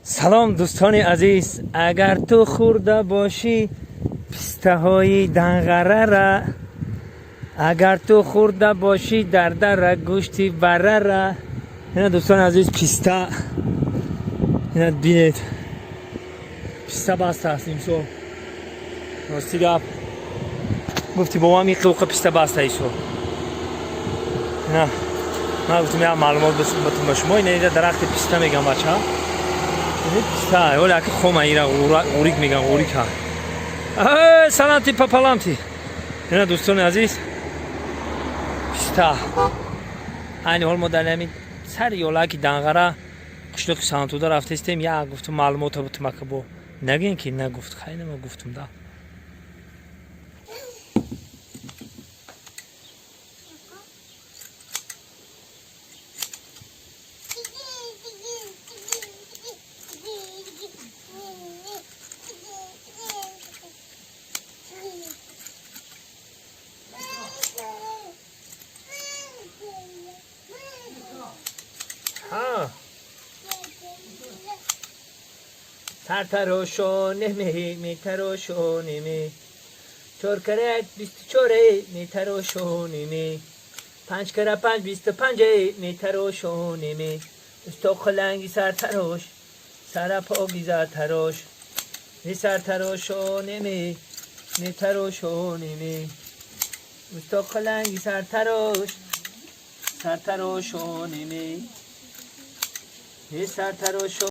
Салом, дӯстони азиз. Агар ту хӯрда бошӣ пистаҳои Данғарара, агар ту хӯрда бошӣ дар дара гӯшти барара. Ина, дӯстони азиз, писта, ина бинед, писта баста аст имсол. Рости гап, гуфти бобам, иқиуқа писта баста исол. Ина, ман гуфтам, як маълумот батум ба шумо. Ина, ида дарахти писта мегам, бача, писта оля аки хома, ира ғурик меган, ғурика. Саламти папаламти. Ина, дӯстони азиз, писта. Айни ҳол мо дар ҳамин сари ёлаки Данғара, қишлоқи Сантуда рафтаистем. Як гуфтум, маълумота бутум, ака, бо нагӯем ки нагуфт. Хайна, ма гуфтум да. Сартарошонеми, метарошонеми, чор кара як 24, метарошонеми, панҷ кара панҷ 25, метарошонеми. Усто қиланги сартарош, сарапоги зартарош, сартарошонеми, метарошонеми, усто қиланги сартарош, сартарошонеми, сартарошо.